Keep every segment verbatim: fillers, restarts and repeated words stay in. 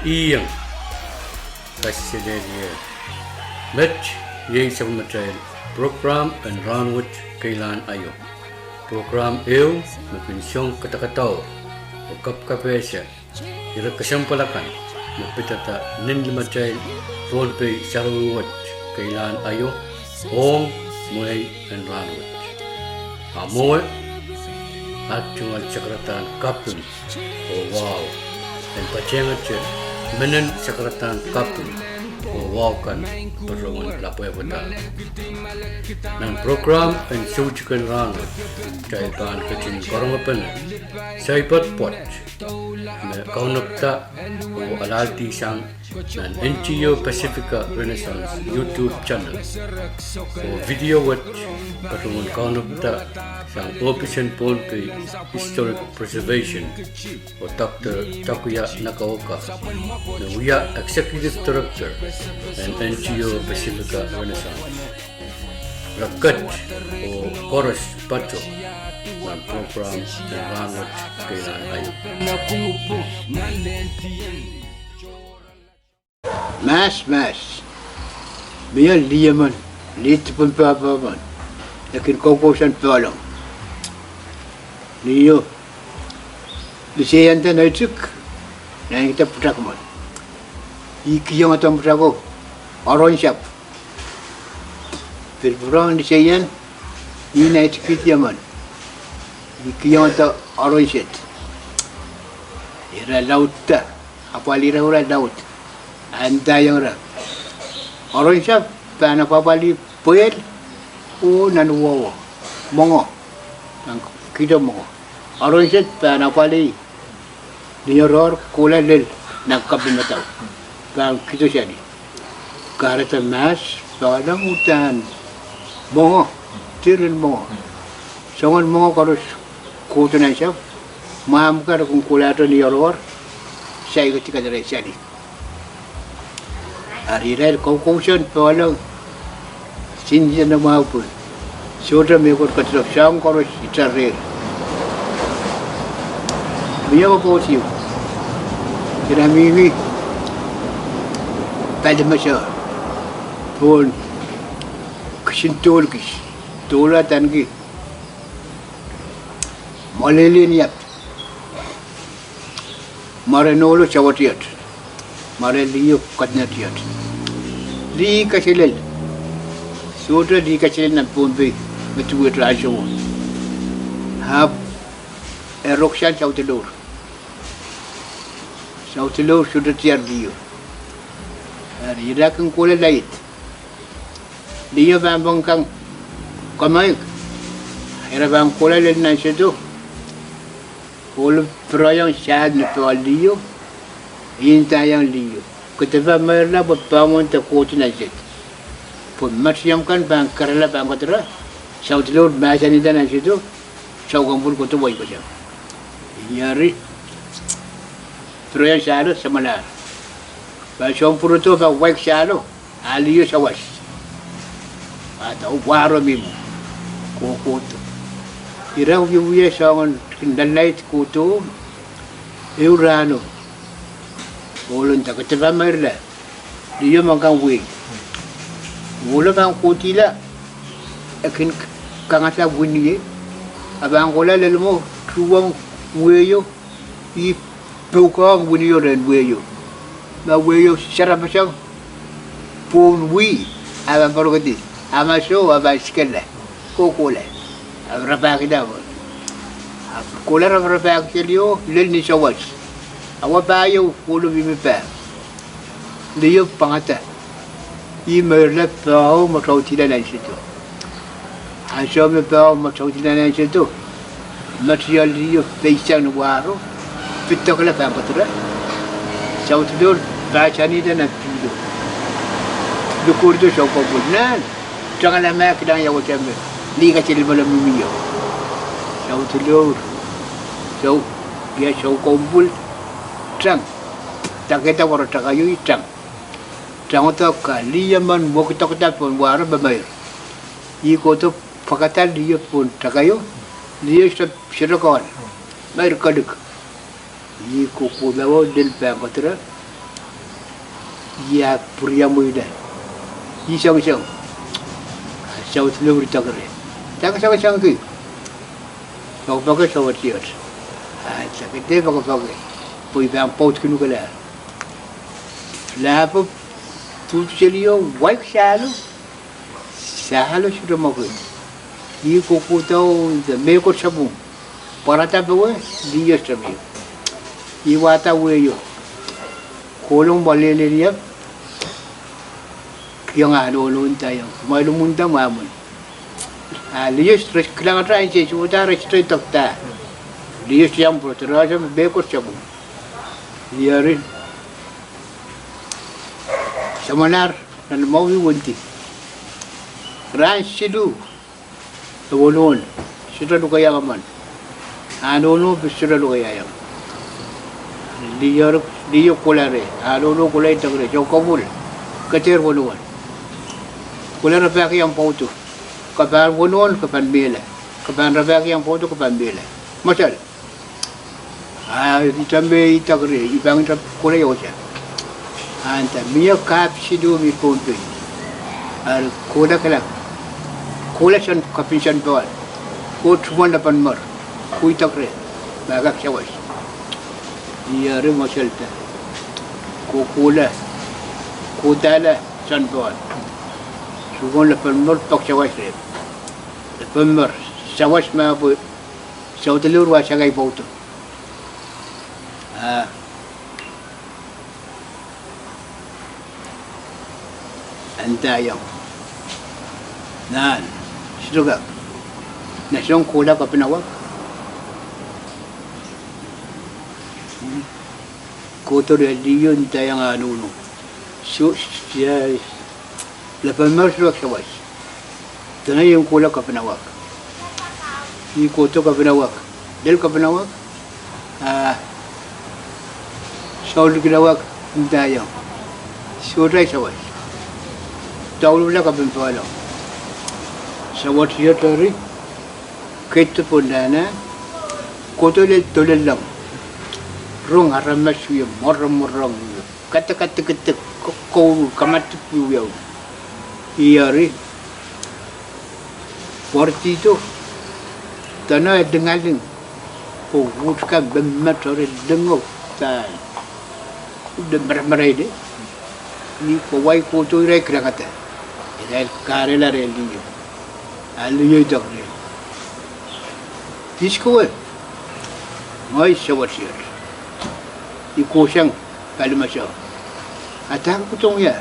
Iang, kaselehlie. Met iei sapwellimatail prokram en Rahnwet Keilahn Aio. Prokram ehu me kin song kadakadaur oh kapkapehse ire kesempwal akan me pidada nin limatail Pohnpei sarawi wet keilahn aio ong mwehi en rahnwet. A mwowe, at tungoal sakaradahn kaping oh wahu en patehngete menen sakaradahn kaping oh wahu kan patohwan lapwehpwada. Nan prokram en Soutiken Rahnwet, kitail pahn ketin karongepene saipad pwoat me kaunopada oh alahldi sang nan N G O Pacifica Renaissance YouTube channel oh video wet patohwan kaunopada sang ohpis en Pohnpei Historic Preservation oh Doctor Takuya Nagaoka, me wia Executive Director en N G O Pacifica Renaissance. Re ket oh koaros patoh nan prokram en Rahnwet Keilahn Aio. Mahs, mahs. Mie lih emen, lih dipwen pahpa men, e kin koukousoan pehlang. Liho, liseian de neitik, nainekda pwutak men, I kihong eden pwutako Oronsap. Pil pwurehng liseian, I neitikihdi emen, I kihong eden Oronset. Ira laudda, apwalih ira, ira laud, a ndaiong ira, Oronsap pahn apwalih pwehl oh nan wowo, mwenge, nan kihdo mwenge. Oronset pahn apwalih ni oaroahr kohla lel nan kaping madau, pahn kihdo sali. Kahrehda mahs, pehlang, uhdahn mwenge, diren mwenge. Soangen mwenge koaros kohdo nan sahpw, mwahmw kan re kin kohlahte ni oaroahr, saikinte kan re sali. Eri irail koukousoan pehlang, sinsian mwahu pwe sohte mehkot ketilong, soahng koaros itar rehi. Mie me pwoud ieu, ira mihmi palimese pohn kisin dohl kis, dohla adaneki Mwalelien Iap, mwaren ohlo sawatiet, mwaren liho katinetiet. Lih kaselel, sohte lih kaselel nan Pohnpei me duwehte ansouo. Ahpw e roksang saudilour. Saudilour sohte diar liho. Eri ira kin kohla lait, liho pahn pwung kang kamaik, ira pahn kohla lel nan sehdo, ohlo piraiong sahl ni pohl liho, I ndaiong liho, ke depe meirla pwe pahn wende kohdi nan sehd, pwe met iom kan pahn kerala pahn kadira. Saudilour mahsanihda nan sehdo, Soukohmpwul kohdo weipeseng. Eri piraiong sahlo samwalahr, pahn soang pwurodo pahn waik sahlo, a liho sawas, a wahro mihmi kohkohdo. Ira wiewia soangen kin lalaid kohdo, ehu rahno, ohlo nda ke depe meirla, liho me kang wehi. Ohlo pahn kohdihla, e kin kangada wini, a pahn kohla lel mwo, tuhwong wehio, ih poukohng winio rehn wehio, ma wehio sarapeseng pohn wih, a pahn poarokedi, a ma soh a pahn sikala, kohkohla, a rapahkihla, a kohla raparapahki seli oh lel ni sawas, a wa pahieu, ohlo mihmi pah. Liho pwangada, ih meirla paho mwotoutihla nan sehdo. Ansou me paho mwotoutihla nan sehdo, met ieu liho peisang ni wahro, pidekla pahn kadira. Saudilour pahsanihda nan pihlo, lukohdo Soukohmpwul, nan, tangala ma kilang ia wasa me lih kaselel me mihmi ie. Saudilour, Sou, ia Soukohmpwul, tang, takehda wahro, takaio, I tang, tangodo ka lih emen mwekidekda pohn wahro me meir. I kohdo pwakada liho pohn takaio, liho sere, sere kan, meir kalik. I kohkohla oh lel pahn kadira. Ia pwuriamweile. I sengiseng. Saut Lehr I dake reh. Dake sengisengki. Soh, poake sawatiot. Ah, dake de poake poake. Pwe I pahn pwoud kin ukala. Lahpo, tutu selio, waik sahlo. Sahlo sohte mwekid. I kohkohdo de mehkot sapwung. Pwarada powe, liho sohte mie. I wahda wehio. Kohlong pwalehng leliak. Kiong ah nohno ndaiong. Mwail munda mwamwen. Ah, liho sohte kilangata ansou, sohte re sohte dokta. Liho sohte iang pwurehng, re ahnsou mehkot sapwung. Eri. Samwalahr nan mwahu I wendi. Rahn siluh. E wonohn, sohte lukaiang emen. Ah nohno pil sohte lukaiaiong. Liho, liho kohla reh, ah nohno kohla idek reh, soh, kopwul, ke dehr wonohn. Kohla rapahki iang pwoudo, ke pahn wonohn, ke pahn mehla. Ke pahn rapahki iang pwoudo, ke pahn mehla. Mwesel. Ah, ihte me I dake reh, I pahn ihte kohla iang wasa. Ah nda, mie kahp siluh mi Pohnpei. Eri kohla kala. Kohla sang kapin sang pahn. Kohla tuhwong lepen mwer. Kuidek reh. Ma kak sawas. Eri mwesel da. Ko kohla. Kohdahla sang pahn. Tuhwong lepen mwer pak sawas reh. Lepen mwer. Sawas ma pwe. Saut Lehr wasang ahi pwoudo. Ah. Ndaiong. Nan, sohte kak. Nan song kohla kapinawak. Kohdo reh liho ndaiong ah nohno. Soh, soh, lepen mwer sohte kak sawas. Dene I en kohla kapinawak. I kohdo kapinawak. Lel kapinawak. Ah, soh, lel kapinawak ndaiong. Sohte sawas. Douluhla kapin pwalong. Sawatiot eri. Keid pwon dahne. Kohdo lel dolellong. Rong aramas wie mworomworong. Katekatektek, kokour, kamatik wiwiawi. Eri. Pwardido. Dene e lingaling. Pwe uhd kak memeto re lingo. Dahn. Uhd meremereile. Ni pwe wai kohdo irail kilangada. Irail kahrehla reh liho. Ah liho idek reh. Ihs kowe? Ngehi Sawatiot. I kohsang pali meso. A dahme ke kohdohng ie?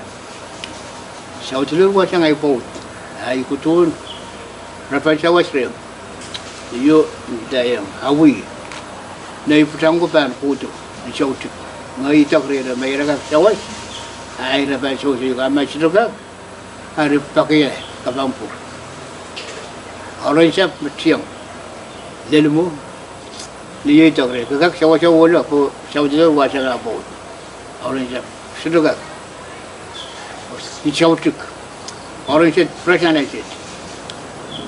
Saut Lehr wasang ahi pwoud. Ah I kohdohng repen sawas reh. Io, ndaiong, awi. Nei pwutang ko pahn kohdo, ni soutik. Ngehi idek reh me ira kak sawas. Ah ira pahn sohsohki, ah ma sohte kak. Ari pakia kapampu. Orange sap me tiong. Lel mwo. Liho idek reh. Ke kak sawasa wolo ko Saut Lehr wasang ahi pwoud. Orange sap. Sohte kak. Ni soutik. Orange sap, fresh and set.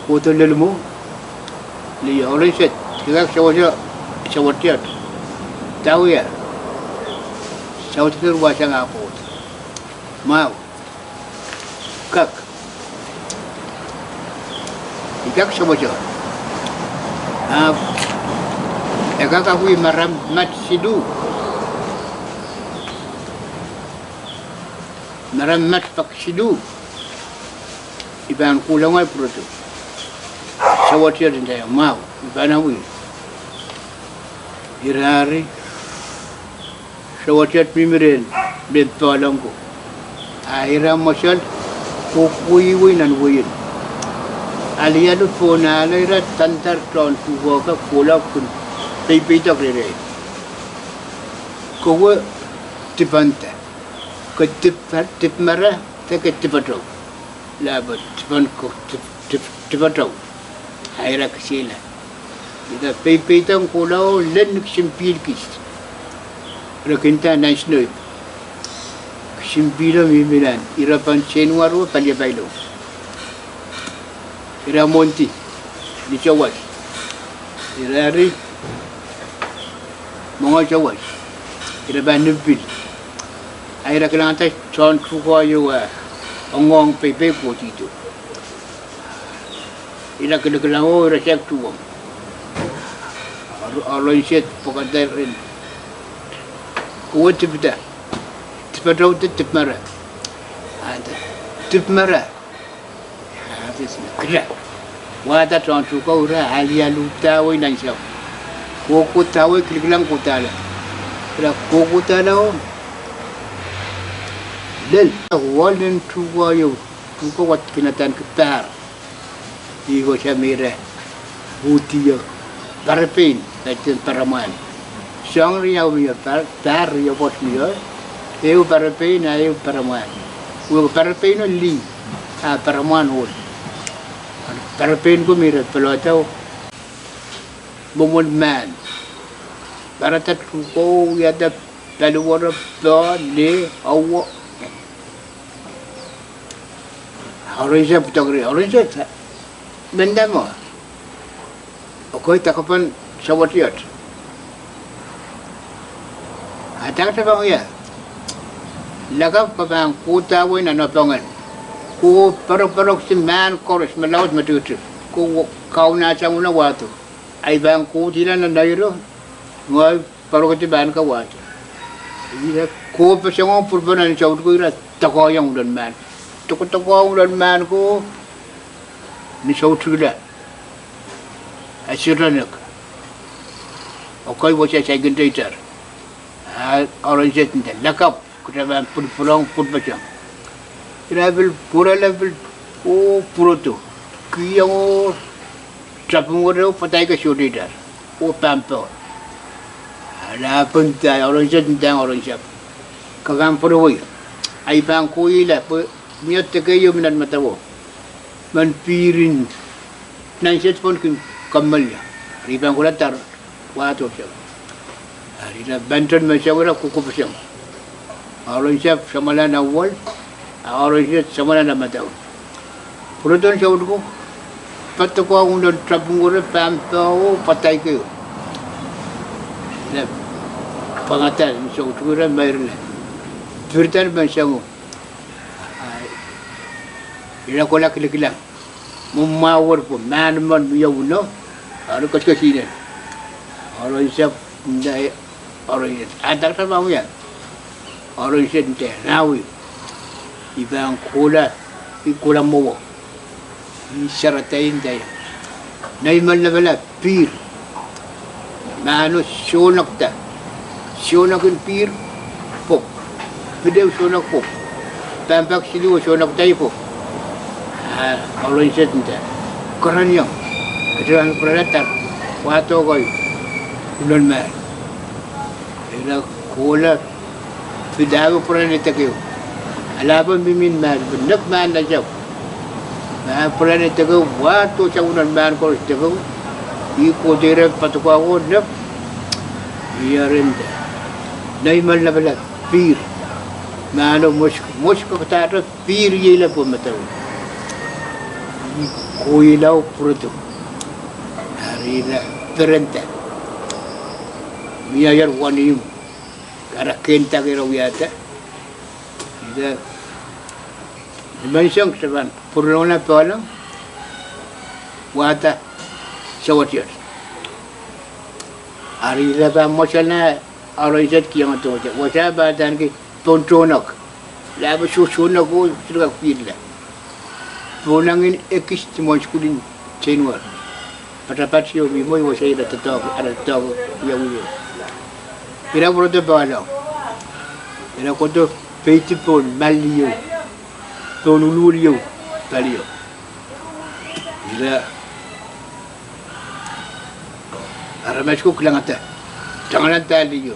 Kohdo lel mwo. Liho orange sap. Ke kak sawasa Sawatiot. Dawia. Saut Lehr wasang ahi pwoud. Mwahu. Kak. I kak sawasa. Ahpw e kak awi maram mat siluh. Maram mat pak siluh. I pahn kohla ngehi pwurodo. Sawatiot ndaiong mwahu. I pahn awi. Ira eri. Sawatiot mihmi rehn, rehn pwalong ko. Ah ira mwesel, kohkohwei nan wehin. Alialu pohn ale ira tandar tohn tuhwong ko kohla kin peipeidek rehrail. Kowe dipenda. Ke dip, dipmara, de ke dipedo. Lahpo dipen ko, dip, dip, dipedo. Ah ira kisehla. Ira peipeidek kohla oh len ni kisin pihl kis. Ira kin nda nan snow. Kisin pihlo mihmi nan. Ira pahn seinwar oh palio pailong. Ira mwohndi. Ni sawas. Ira eri. Mwenge sawas. Ira pahn nim pihl. Ira kilangada tohn tuhke ieu, eh, ongohng peipei kohdi tu. Ira kilikilang oh ira sehk tuhwong. Ahr-, ahr ohl en sehd pwekada ren. Kowe dipida. Dipatail de dipmara. Ahn de dipmara. Ahn de kila. Wahda tohn tuhke oh ira alialu dahwei nan sehk. Kohkohdahwei kilikilang kohdahla. Ira kohkohdahla oh. Lel. Wahlen tuhke ieu. Tuhke wad kin adaneki Pahr. Ih wasa me ira uhdi ie Parepein, parepein Paremwahn. Soahng riau mie, Pahr, Pahr riau pwoat mie. Ehu Parepein, a ehu Paremwahn. Wehwehki Parepein oh lih, a Paremwahn ohl. Parepein ko me ira pwurodo mwomwen mahn. Pahrada tuhke oh wiahda paliwere, poh, lih, awo. Ahr en sehd pwudokiri, ahr en sehd, mendahte mwo. Okei, dakapan sawatiot. A dahkot pahn wia. Lakapw ke pahn kohdahwei nan opwongen. Ke poroporokdi mahn koaros me laud me tikitik. Ke kaunasang uno wahdo. Ahi pahn kohdihla nan neiro. Ngehi porokedi mahn ko wahdo. Ira kohpeseng oh pwurpene ni soutik ko ira dokohng ulen mahn. Dokodokohng ulen mahn ko ni soutikla. A siranek. Okei, wasa saikinte itar. A ahr en sehd nda, lakapw. Kita pahn pwurpwurong pwurpeseng. Ira pil pwurala pil oh pwurodo. Kihong oh tapwung were oh padaike sohte itar. Oh pahn poh. A lapwanda ahr en sehd nda ahr en sehd. Ke pahn pwurowei. Ahi pahn kohla pwe mie deke ieu mi nan madawo. Mehn pihr en nan sehd pwon kin kamwalio. Ira pahn kohla dar. Wahdo sehd. A ira pahn tohn me sehd ira kohkohpeseng. Ahr en sehd samwalahn awol, ahr en sehd samwalahn madau. Pwurodo ni soutik ko, patohwan unen tapwung were pahn poh oh padaike. Ira pangada ni soutik ira meirla. Pirda ni menseng. A ira kohla kilikilang. Mwomwahwer pwe mahn men mie uno, ahr en ketikesihnen. Ahr en sehd nda, ahr en sehd, a dahkot pahn wia. Ahr en sehd nda, nawi. I pahn kohla, i kohla mwowe. I sarada nda, nei men lapalap. Pihr. Mahno sounakda. Sounak en pihr pwok. Pil ehu sounak pwok. Pahn pak siluh oh sounakda pwok. A ahr en sehd nda, kereniong. Kitail pahn pwurala dar. Wahdo kei. Ulen mahn. Ira kohla. Pil dahme pwurala ni deke. A lapwanda mihmi mahn, pil nek mahn nan sehd. Mahn pwurala ni deke, wahdo sang unen mahn koaros deke. I kohdi ira patohwan oh nek. I ahr en nda, nei men lapalap, pihr. Mahno mwosk, mwosk kakadahte pihr ieila pwe madawe. I kohla oh pwurodo. A ira perenda. Mie ier wenihmw. Ara kehn dake ira wiahda. Ira ni menseng kita pahn pwuralong nan pohlong. Wahda sawatiot. A ira pahn mwosela, ahr en sehd kihong dohte. Wasa pahn adaneki pohn tohnak. Lapwe soh, sohnak oh sirka pihrla. Pohnangin ekis ni mwohn sukuhl en January. Patapat ieu mi mwo, wasa ira doadoahk, ara doadoahk ieu ieu. Ira pwurodo pohlong. Ira kohdo peidi pohn mali ieu. Pohn uluwul ieu. Palio. Ira aramas ko kilangada. Tangalahng dahliyo.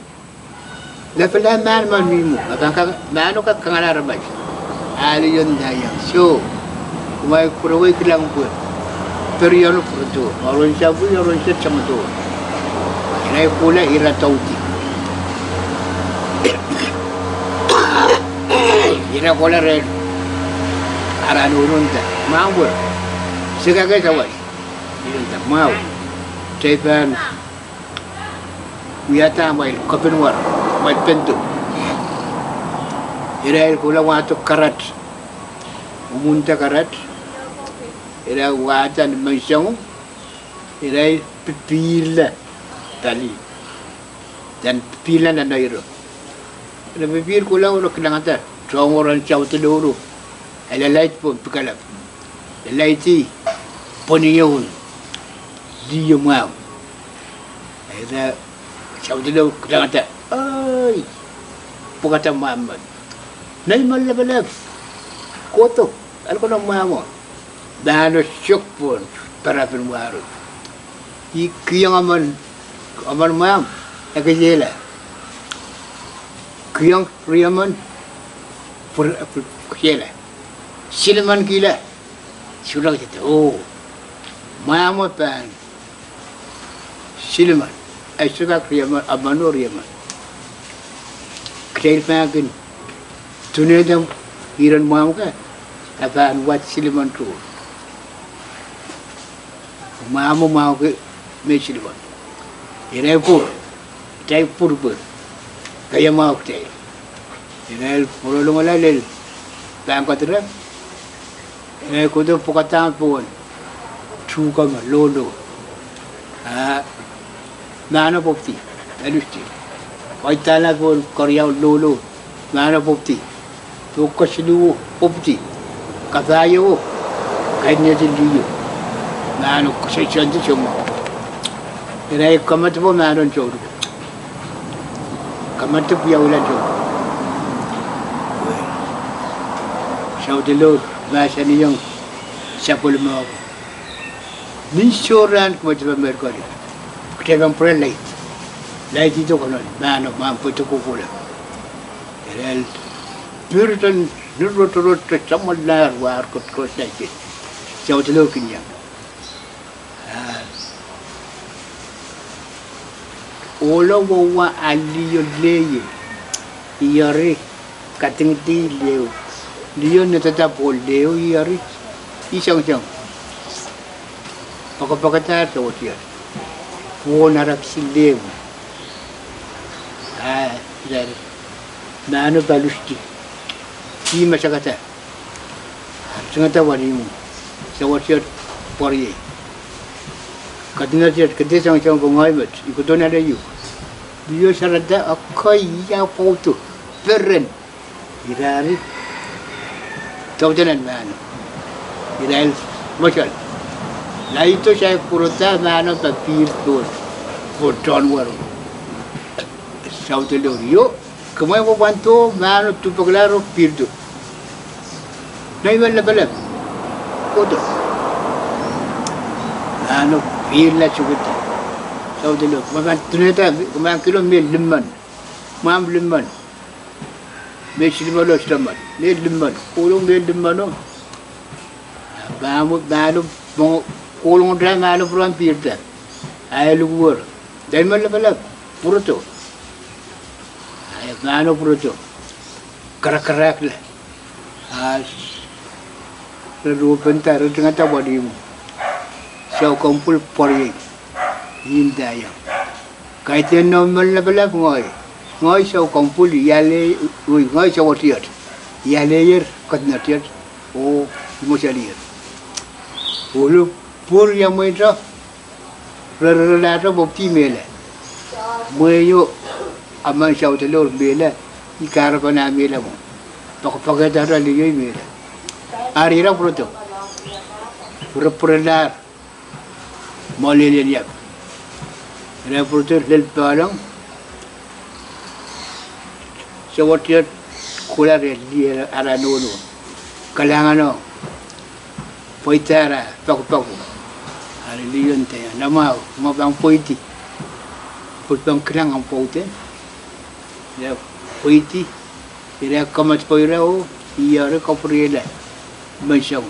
Lapalahn mahn men mihmi mwo. A pahn kang, mahno kak kangala aramas. Alion daiang. Soh. Kumwail pwurowei kilang pwe. Periano pwurodo. Ahr en sehd pwe, ahr en sehd samwodo. Ira kohla ira doudi. Ira kohla ren. Ara nohno nda, mwahu. Sehd kak sawas. Ira nda, mwahu. Kitail pahn wiahda amwail kapinwar, amwail pendo. Irail kohla wahdo karat, mwomwunda karat, irail wahda ni menseng, irail pipihrla pali, dan pipihrla nan neiro. Re pipihr kohla oh re kilangada tohn weren Saudelouro, e lalaid pohn pikalap, lalaidi pwenieu, lih mwahu. Eri Saudelour kilangada, ei, pwekada mwahmw men. Nei men lapalap, kohdo, ale kona mwahmwo. Mahno sok pohn parapin wahro. I kihong emen, emen mwahmw, e kesehla. Kihong riemen, pwur-, pwur-, kesehla. Silimen kihla, suhla kesehla. Oh, mwahmwo pahn silimen, e sohte kak riemen, emeno riemen. Kitail pahn kin tunehda iren mwahmw ka, e pahn wad silimen tohr. Mwahmwo, mwahmwo ke me silimen. Irail pwur, kitail pwurpwur, keieu mwahu kitail. Irail pwurolongala lel pahn kadirek, irail kohdo pwekadahng pohn tuhke me lohlolo. A mahno pwopwidi, e lusti. Waidala pohn keriau lohlolo, mahno pwopwidi. Tuhke siluh pwopwidi. Kapahieu, kaidehn lih. Mahno koasoisoandi soumwahu. Irail kamadipw mahno en souleng. Kamadipw wiawihala en souleng. Saudelour mahsanihong sapwellimomwi, ni sohrahn kumwa depe Merikeri, kitail pahn pwurehng laid. Laid ido konon, mahno, mahn pweida kohkohla. Irail pirda ni rotorot, samwalahr wahro koaros, koaros laid. Saudelour kin iang. Ah, ohlo wauwa, a liho lehier. Ih eri, kadingidi leho. Liho netada pwohl leho, ih eri, ih soangen soang. Pekepekada sawaseo. Pwohn ara kisi leho. Ah, ih eri, mahno pahn lusti. Ih me sakada. Tingada wali mwo, sawaseo pwuriei. Kadinadier, kede soangen soang, pwe ngehi met, I kohdo nan ehu. Liho sarada, ekei, ia pwoudo, peren. Irair, doadoahk nan mahno. Irail mwesel. Laido saik pwurodo, mahno pahn pihr pohn, pohn tohn wero. Saudelour, io. Kumwail pahn pwando, mahno dupekla oh pihrdo. Nei men lapalap. Kohdo. Mahno pihrla sukid. Saudelour, kumwail pahn tunehda, kumwail pahn kihlo me limmen. Mwahmw limmen. Me silimeno, silimeno. Me limmen. Kohlong me limmen o. Mahmw, mahno, kohlong de mahno pwurehng pihrda. Ahi lukuwer. Nei men lapalap. Pwurodo. Ahi mahno pwurodo. Karakarahkla. Ah, re ruhpenda, re tingada wali mwo. Soukohng pwul pwuriei. Ih ndaiong. Kaidehn nei men lapalap, ngehi. Ngehi soukohng pwul, I ale, ui, ngehi sawaseo. I aleier, kadinadier, oh I mweselier. Ohlo pwur ia mweido, rerelahdo pwopwidi mehla. Mweio, emen Saudelour mehla, I kahrepen ah mehla mwo. Pekpekehda liho, I mehla. Ari ira pwurodo. Pwurepwurelahr. Mwoalehlie iap. Ira pwurodo lel pahlang. Sawaseo kohla reh lih ara nohno. Kalahngan o. Pweida ara pekpeko. Ari liho ndaiong, namwahu, ma pahn pweidi. Pwe pahn kilang ahmw pwoud. Ira pweidi. Ira kamadipw ira oh, ih eri kapwuriela. Menseng.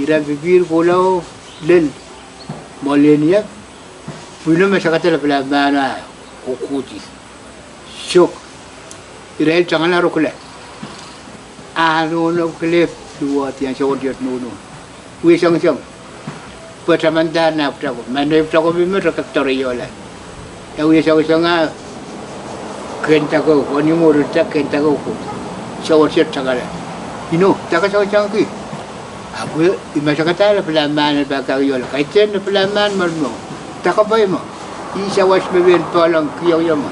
Ira pipihr kohla oh, lel. Mwoalehlie iap. Pwihno me sakada lapalap, mahno ah kohkohdi. Sok. Irail tangala rukula. Ah nohno kelehpw luwadian sawaseo nohno. Wie soangen soang. Pwe taman dahr nah pwutako. Ma nei pwutako mihmi, re kak doareiohla. E wie soangen soang ah, ken dakou, oh ni mwo re dah ken dakou ko. Sawaswet sakala. Ino, dake sawasangki. Ahpw I masak da lapalap mahn en pahn kak iol. Kaidehn lapalap mahn mwohn mwo. Dake pwe mwo. Ih sawas me pil pahlang kihong ie mwo.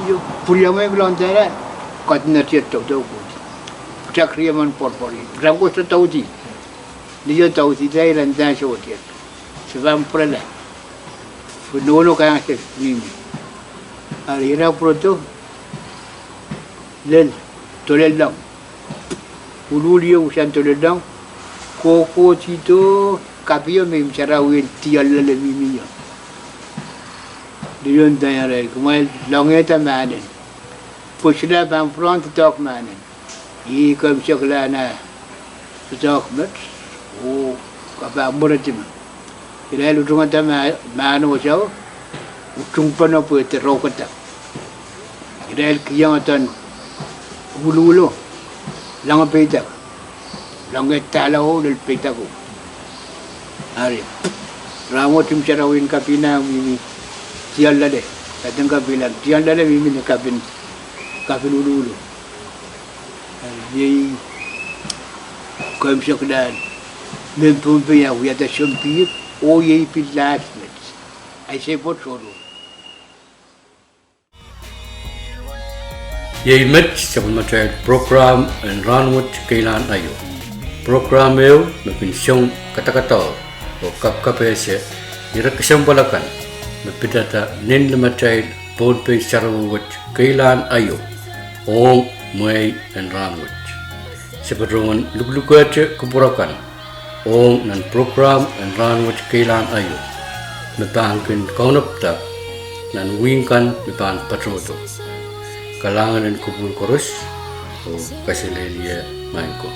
Io, pwuriamwei kilong dahla. Kaidehn tiet toutou Koht. Pwutak riemen pworopwor. Rang kosto Dauti. Ni io Dauti da iren dahn sawaswet. Se pahn pwurala. Pwe nohno kahngas mihmi. Ari ira pwurodo. Lel, dolellong. Uluhlu io usan dolellong. Kohkohdido, kapio me imw sarawien diol lel e mihmi ie. Lion daiar, kumwail longehda mahnen. Pwe solahr pahn pwurehng doadoahk mahnen. Ih keimwseklahn ah doadoahk met, oh kapah mwured me irail utungada ma-, mahno sou, utungpene pwe de rokada. Irail kihong aden uluhlu, lange peidek, lange dahla oh lel peidek oh. Ari, rahnwet imw sarawien kapina mihmi diol lel e, kaidehn kapila, diol lel e mihmi ni kapin, kapin uluhlu. Iei keimwseklahn mehn Pohnpei ah wiahda sounpihr, oh iei pil last met. Ahi sei pwoat sohte. Iei met sapwellimatail prokram en Rahnwet Keilahn Aio. Prokram ehu me kin song kadakadau oh kapkapehse ire kesempwal akan me pidada nin limatail Pohnpei sarawi wet keilahn aio ong mwehi en rahnwet. Se patohwan lukulukehte kupwur akan ong nan prokram en Rahnwet Keilahn Aio me pahn kin kaunopada nan wihk kan me pahn patohdo. Kalahngan en kupwur koaros oh kaselehlie maing ko.